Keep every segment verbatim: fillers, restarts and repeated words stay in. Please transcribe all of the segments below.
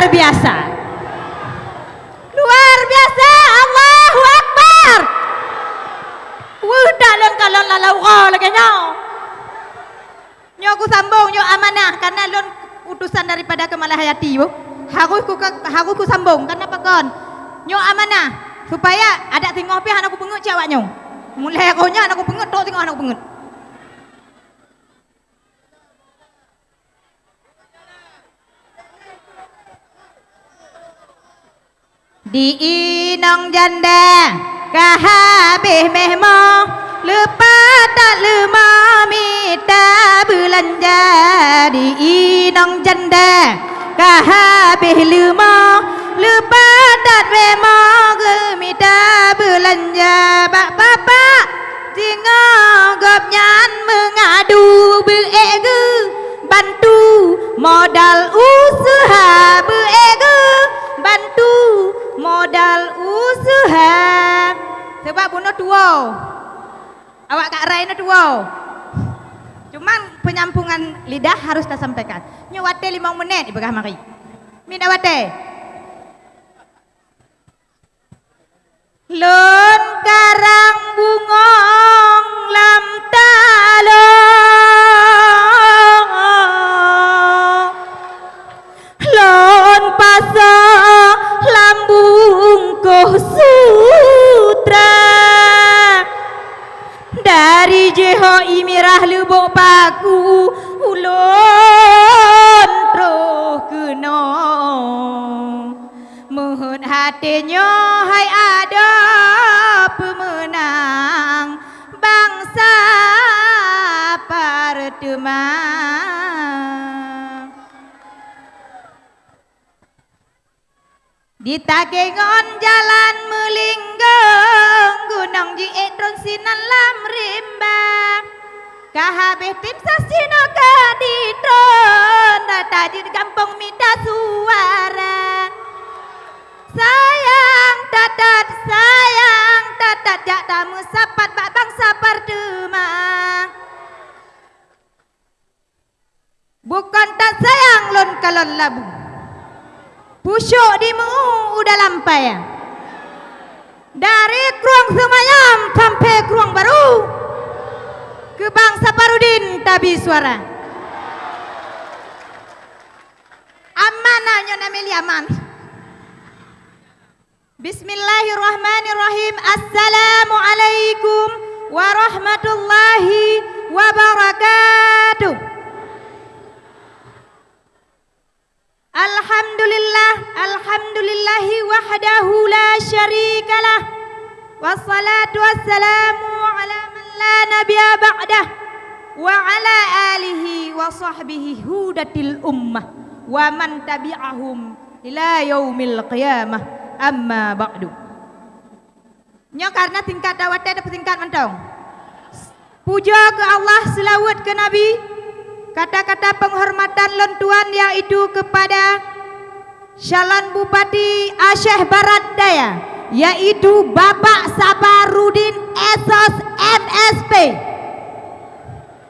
Biasa. Luar biasa, Allahu Akbar. Weueh, dak lôn kalon lalau uroe lagèe nyoe. Nyoe kusambong, nyoe amanah, karena lôn utusan daripada Kemalah Hayati, bu. Harus ku, harus kusambong, karena pakon? Nyoe amanah, supaya adak singoh pih hana kupeungeut cit awak nyoe. Mulai roh nyoe hana kupeungeut, trok singoh hana kupeungeut. Di inong janda ka habéh méh moh, leupah that leumo mita beulanja. Di inong janda ka habéh leumo, leupah that méh moh geumita beulanja. Bak bapak singoh gobnyan meungadu, beu-ék geuh bantu modal useuha, beu-ék geuh bantu modal useuha. Sabab bunoe tuwoe. Awak Kak Rai nyoe tuwoe. Cuman penyambungan lidah harus tasampaikan. Nyoe watèe limong menit ipeugah mari. Miet watèe. Lôn karang bungong lam taloe, lôn pasoe lam bungkôh sutra. Dari jihôi mirah leubok paku, ulôn troh keunoe. Meuheuet até nyoe hai adoe peumeunang bansa Parteuma. Di tagèe ngon jalan meulinggong, gunong jiék tron sinan lam rimba. Ka habéh tim sasinoe ka ditron, rata jeuet gampông mita suara. Sayang tatat, sayang tatat, jak tameusapat bak bansa Parteuma. Bukon that sayang lôn kalon labu. Pucôk di meu u dalam paya. Dari Krueng Seumayam sampai Krueng Baru, keu bansa Parudin tabi suara. Aman na nyoe na mili aman. Bismillahirrahmanirrahim. Assalamualaikum warahmatullahi wabarakatuh. Alhamdulillah, alhamdulillahi wahdahu la syarikalah. Wassalatu wassalamu ala man la nabiyya ba'dah, wa ala alihi wa sahbihi hudatil ummah, wa man tabi'ahum ila yaumil qiyamah, amma ba'du. Nyoe karena singkat dak watèe, dak peusingkat mantong. Pujoe keu Allah, seulaweuet keu Nabi, kata-kata penghormatan lôn tuan yaitu kepada calon Bupati Aceh Barat Daya, yaitu Bapak Sabarudin Esos M S P,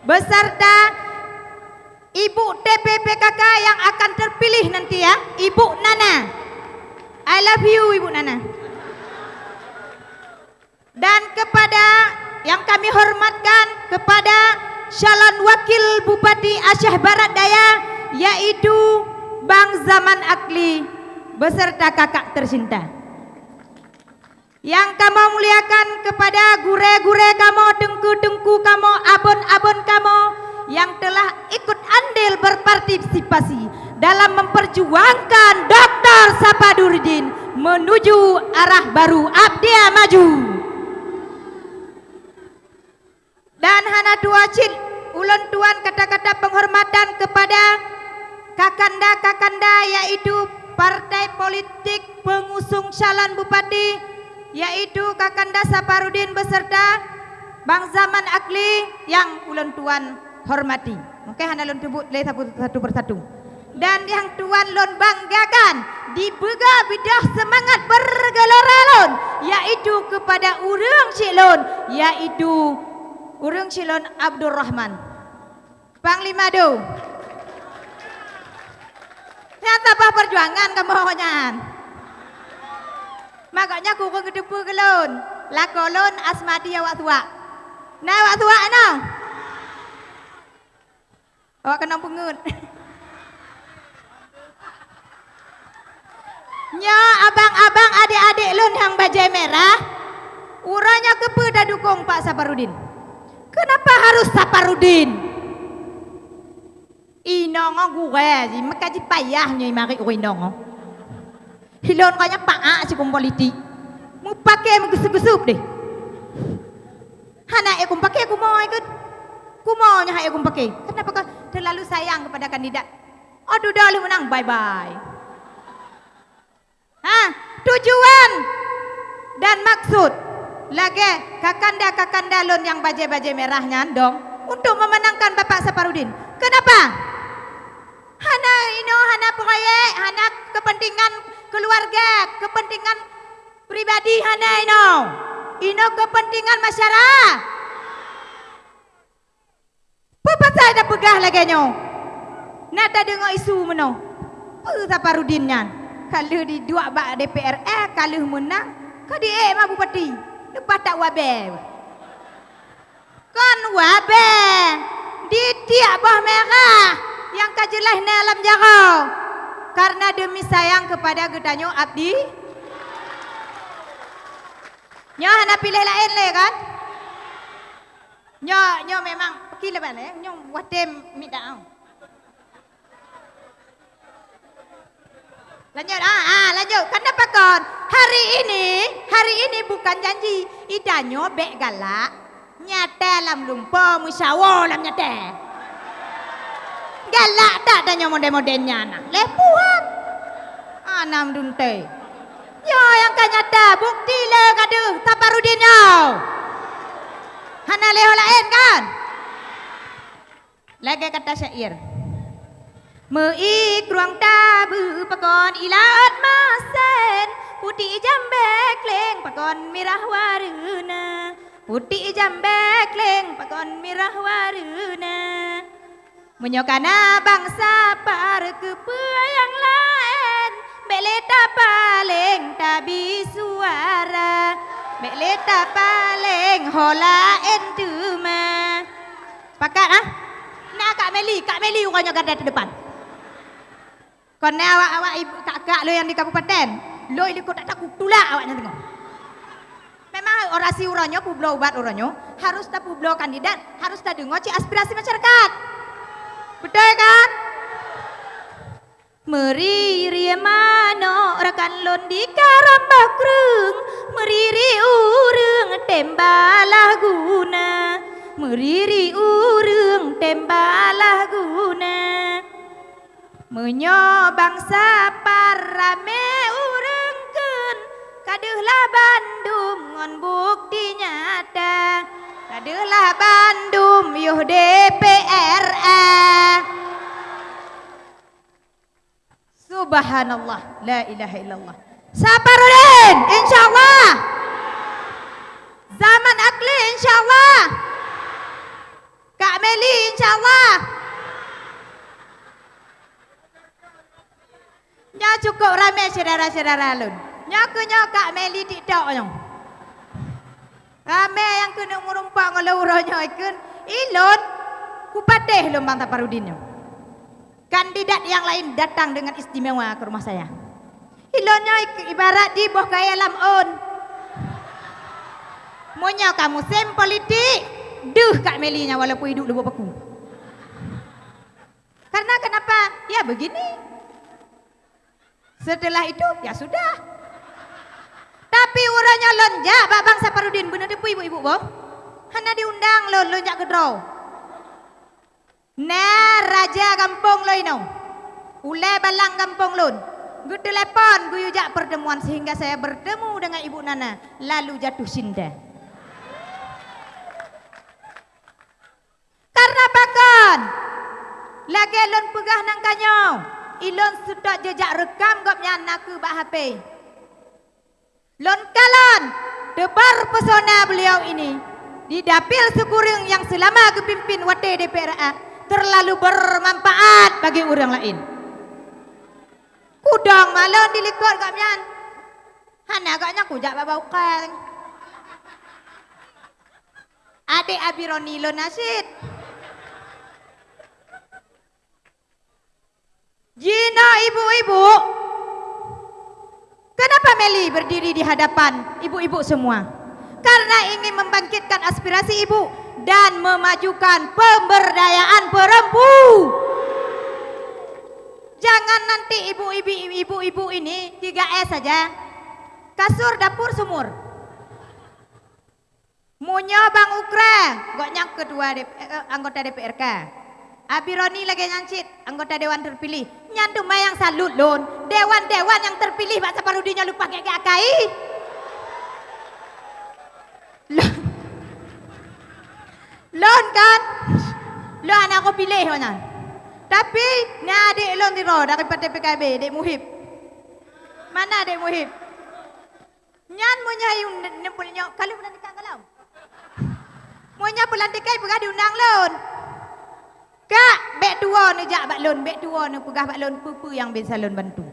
beserta Ibu T P P K K yang akan terpilih nanti ya, Ibu Nana. I love you, Ibu Nana. Dan kepada yang kami hormatkan, kepada calon wakil Bupati Aceh Barat Daya, yaitu Bang Zaman Akli beserta kakak tercinta. Nyang kamoe muliakan kepada gurèe-gurèe kamoe, teungku-teungku kamoe, abon-abon kamoe nyang telah ikut andil berpartisipasi dalam memperjuangkan Doktor Sapaduridin menuju arah baru Abdia Maju. Dan hana tuwoe cit ulôn tuan kata-kata penghormatan kepada kakanda-kakanda, yaitu partai politik pengusung calon bupati, yaitu kakanda Saparudin beserta Bang Zaman Akli yang ulôn tuan hormati. Mungkin hana lôn sebut lé satu, satu persatu. Dan nyang tuan lôn banggakan, dipeugah beudôh seumangat bergelora lôn, yaitu kepada ureueng chik lôn, yaitu ureueng chik lôn Abdul Rahman. Panglima Do. T Nyan saboh peujuangan kamoe nyan. Makanya kureueng geuteupeue keu lôn. Lakoe lôn Asmadi awak Suak. Na awak Suak na? Awak keunong peungeuet. Nyoe abang-abang, adék-adék lôn nyang bajée mirah, uroe nyoe keupeue tadukong Pak Saparudin? Kenapa harus Saparudin? Inong gurée jih, meuka jipayah nyoe marit ureueng inong. Ilôn kayém paak sikong politik. Mupake meugeuseup-geuseup deh. Hana ék kumpake kumoe ikot. Kumoe nyoe han ék kumpake. Kenapa kau terlalu sayang kepada kandidat? Oh, dudoe lheueh meunang, bye-bye. Ha, tujuan dan maksud lagée kakanda-kakanda lôn nyang bajée-bajée mirah nyan dong untuk memenangkan Bapak Saparudin. Kenapa? Hana inoe, hana proyek, hana kepentingan keluarga, kepentingan pribadi hana inoe. Inoe kepentingan masyarakat. Peue pasai tapeugah lagée nyoe? Na tadeungoe isu meunoe. Peue Saparudin nyan? Ka lheueh jiduek bak D P R A, ka lheueh meunang, ka jiék ma bupati. Leupah that wabée. Kon wabée, ditiek boh mirah nyang ka jeulaih na lam jaroe. Karena demi sayang kepada geutanyoe abdi. Nyoe hana piléh laén lé kan? Nyoe, nyoe memang peukileban, eh. Nyoe watée mita, oh. Lanjut, ah, ah, lanjut. Kenapa kon? Hari ini, hari ini bukan janji. Ita nyoe bék galak. Nyata lam lumpo, musyawa lam nyata. Galak that tanyoe model-model nyan nah. Lé puhan. Anam dunte. Nyoe nyang ka nyata, bukti lé ka deuh Saparudin nyoe. Hana lé ho laén kan? Lagée kata syair. Meu-ié krueng tabeu pakon i laôt masén, putik jambée kleng pakon mirah wareuna, putik jambée kleng pakon mirah wareuna. Meunyoe kana bansa par keupeue nyang laén, bék lé tapaleng tabi suara, bék lé tapaleng ho laén teuma. Pakat, ah? Na Kak Meli, Kak Meli uroe nyoe garda teudepan. Kon na awak-awak ibu, kak-kak lôn nyang di kabupaten, lôn i likot that takutulak awaknyan teungoh. Memang orasi uroe nyoe, peubloe ubat uroe nyoe, harus tapeubloe kandidat, harus tadeungoe cit aspirasi masyarakat. Beutôi kan? Meuriri manok rakan lôn di karambah kreueng, meuriri ureuëng tem balah guna, meuriri ureuëng tem balah guna. Meunyoe bansa par ramé ureuëng kheun, ka deuhlah bandum ngon bukeuti nyata, ka deuhlah bandum yoh D P R A. Subhanallah, la ilaha illallah. Saparudin, insyaallah. Zaman Akli, insyaallah. Kak Meli, insyaallah. Nyoe cukup ramé syedara-syedara lôn. Nyoe keuh nyoe Kak Meli TikTok nyoe. Ramé nyang keuneuk meurumpok ngon lôn uroe nyoe ikheun, ilôn kupatéh lôn bang Saparudin nyoe. Kandidat yang lain datang dengan istimewa ke rumah saya. Ilôn nyoe ik-, ibarat di boh kayée lam ôn. Meunyoe ka musém politik, deuh Kak Meli nyan walaupun iduek lubuk paku. Karena kenapa? Ya begini. Setelah itu, ya sudah. Tapi uroe nyoe lôn jak bak bang Saparudin, beuneuteupeu ibu-ibu boh. Hana diundang lôn, lôn jak keudroe. Na raja gampông lôn inoe, ulée balang gampông lôn, geutelepon geuyue jak pertemuan sehingga saya bertemu dengan Ibu Nana, lalu jatuh cinta. Karena pakon? Lagée lôn peugah nangka nyoe, ilôn seutôt jijak reukam gobnyan nakeuh bak H P. Lôn kalon teubar pesona beliau ini di dapil Sikureueng yang selama geupimpin watée D P R A terlalu bermanfaat bagi ureuëng laén. Udong malon dilikot gobnyan. Hana gobnyan kujak bak bau keng. Adek Abi Roni lôn na cit. Jinoe ibu-ibu, kenapa Meli berdiri di hadapan ibu-ibu semua? Karena ingin membangkitkan aspirasi ibu dan memajukan pemberdayaan perempu. Jangan nanti ibu-ibu, ibu-ibu ini tiga S saja. Kasur, dapur, sumur. Meunyoe Bang Ukra, gobnyan ketua D P, eh, anggota D P R K. Abi Roni lagèe nyan cit, anggota dewan terpilih. Nyan teuma nyang salut lôn, dewan-dewan nyang terpilih bak Saparudin nyoe leupah gèt-gèt akai. Lôn, lôn kan, lôn hana kupiléh awaknyan. Tapi, na adek lôn sidroe dari partai P K B, Dek Muhib. Mana Dek Muhib? Nyan meunyoe yue ne-, ne-, nyoe, ka lheueh peulantikan ka lom. Meunyoe peulantikan peugah diundang lôn. Kak, bèk tuwoe neujak bak lôn, bèk tuwoe neupeugah bak lôn peue-peue nyang bisa lôn bantu.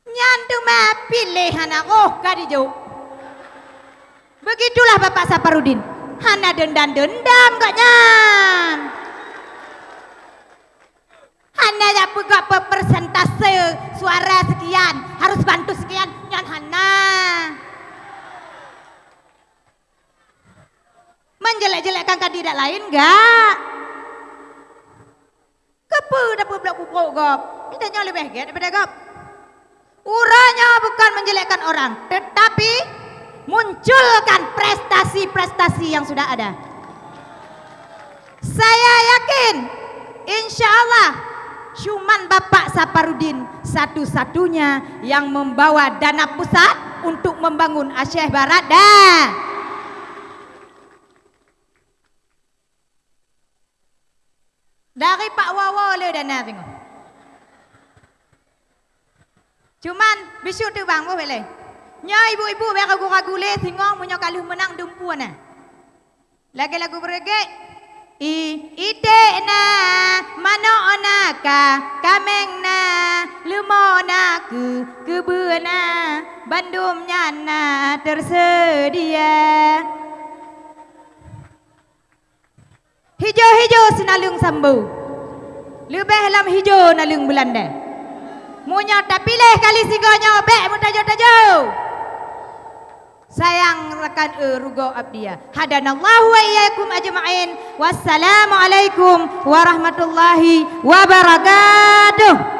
Nyan teuma piléh hana roh ka dijok. Begitulah Bapak Saparudin. Hana dendam-dendam gobnyan. Hana jak peugah pe-, persentase suara sekian, harus bantu sekian, nyan hana. Menjelek-jelekkan kandidat lain, enggak. Keupeue tapeublok-peublok gob? Kita nyoe leubeh gèt daripada gob. Uroe nyoe bukan menjelekkan orang, tetapi munculkan prestasi-prestasi yang sudah ada. Saya yakin, insya Allah, cuman Bapak Saparudin satu-satunya yang membawa dana pusat untuk membangun Aceh Barat dan Dari Pak Wowo le dana singoh. Cuman, bisu teubang boh bèk lé. Nyoe ibu-ibu bèk ragu-ragu lé singoh meunyoe ka lheueh meunang dumpeue na. Lagèe lagu beureuguek, i, iték na, manok na ka, kaméng na, leumo na keu, keubeue na, bandum nyan na teuseudia. Hijo-hijo sinaleueng sambo, leubeh lam hijo naleueng Beulanda. Meunyoe tapiléh kali sigoe nyoe bèk meutajo-tajo. Sayang rakan e rugoe abdi ya. Hadanallahu wa iyyakum ajma'in. Wassalamualaikum warahmatullahi wabarakatuh.